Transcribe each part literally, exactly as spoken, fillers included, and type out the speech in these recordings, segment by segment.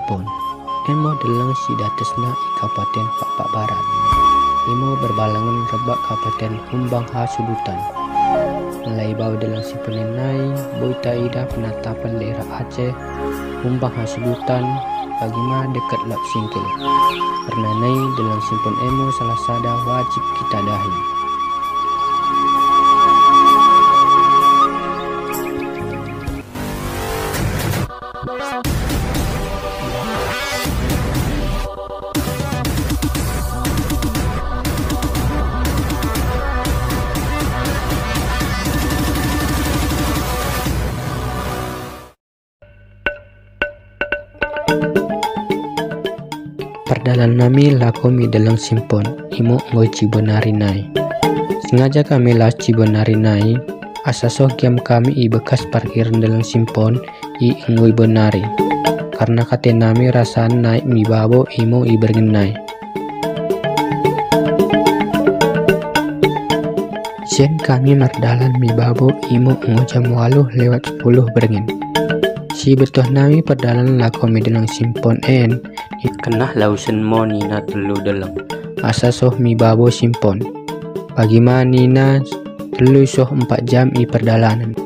Simpon. Imo delleng sidatesna i Kabupaten Pakpak Bharat. Imo berbalangen rebbak Kabupaten Humbang Hasudutan. Mula i babo delleng Simpon nai, boi taidah penatapen daerah Aceh, Humbang Hasudutan, bagi ma dekket Lap Singkil. Kerna nai delleng Simpon imo salah sada wajib kita dahi. Perdalan nami lako mi delleng Simpon, imo enggo cibo nari nai. Sengaja kami laus cibo nari nai, asa soh giam kami i bekas parkiren delleng Simpon i enggo i bo nari. Kerna kate nami rasan nai mi babo imo i berngin nai. Sian kami merdalan mi babo imo enggo jam waluh lewat sepuluh berngin. Sibettoh nami perdalan lako mi delleng Simpon en, kennah lausen mo nina tellu delleng, asa soh mi babo Simpon. Bagi ma nina tellu soh empat jam i perdalanen.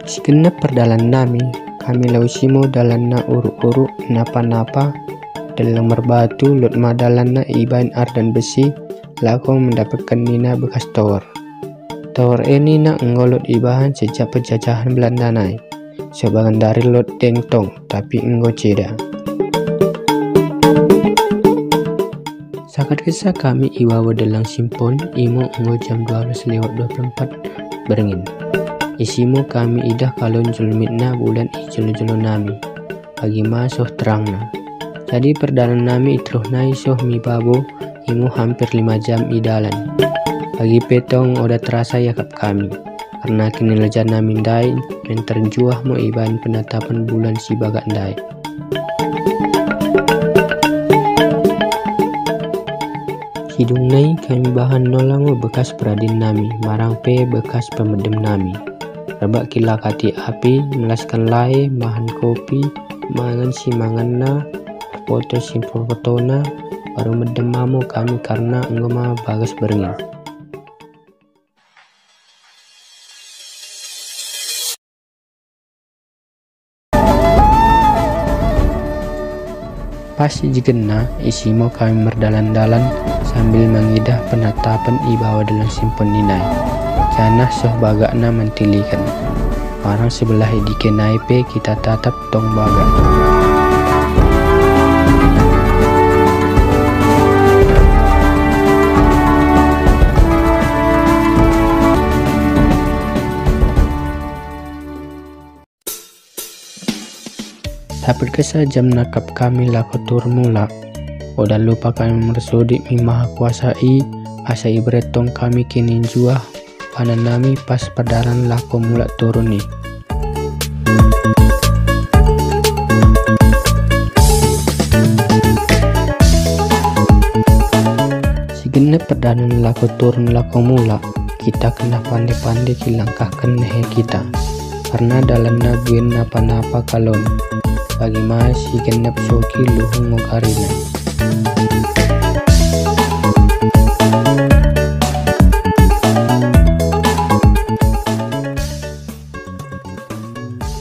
Sigennep perdalan nami, kami lausi mo dalanna uruk-uruk napa-napa, delleng merbatu, lot ma dalanna ibaing ardan besi, lako mendapetken nina bekas tower. Tower e nina enggo lot ibahan sejak penjajahan Belanda nai. Soh bagak ndari lot deng tong, tapi enggo ceda. Sakat kessa kami i babo delleng Simpon, imo enggo jam dua belas lewat dua puluh empat berngin. Isi mo kami idah kalon jelo mitna bulan i jelo-jelo nami. Bagi ma soh terangna. Jadi perdalan nami i telluh nai soh mi babo, imo hampir lima jam i dalan. Bagi pe tong oda terasa iakap kami, kerna kinileja nami ndai, menter njuah mo ibaing penatapen bulan sibagak ndai. Sidung nai kami bahan nola mo bekas peradin nami, marang pe bekas pemedem nami. Rebbak kilakati api, melasken lae, mahan kopi, mangan simanganna, foto sifotona, baru medem ma mo kami kerna enggo ma bagas berngin. Pas i jigenna, isi mo kami merdalan-dalan sambil mengidah penatapen i babo delleng Simpon i nai. Janah soh bagakna mentiliken. Marang sebelah i dike nai pe kita tatap tong bagak. Dapet kessa jam nakap kami lako turun mulak. Oda lupa kami mersodik mi Mahakuasa i, asa iberret tong kami kininjuah bana nami pas perdalan lako mulak turun i. Sigennep perdalan lako turun lako mulak, kita kennah pande-pande kilangkahken nehe kita. Kerna dalanna buen napa-napa kalon. Bagi ma sigennep soki luhung ngo karina.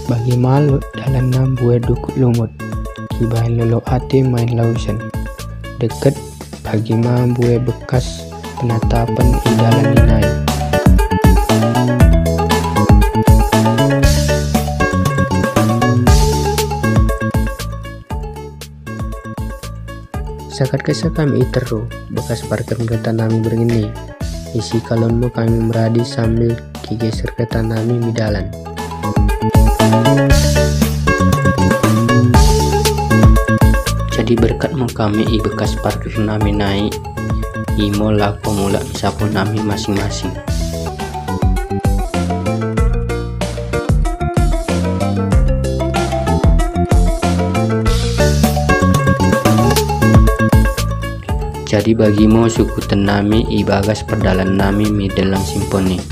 Bagi ma dalanna mbue dukut lumut, kibaing lolo ate main lausen. Dekket bagi ma mbue bekas penatapen i dalan i nai. Sakat kessa kami i Terru, bekas parkiren kereta nami berngin i. Isi kalon mo kami meradi sambil kigeser kereta nami mi dalan. Jadi berkat mo kami i bekas parkiren nami nai, imo lako mulak mi sapo nami masing-masing. Jadi bagi mo sukuten nami i bagas perdalan nami mi delleng Simpon i.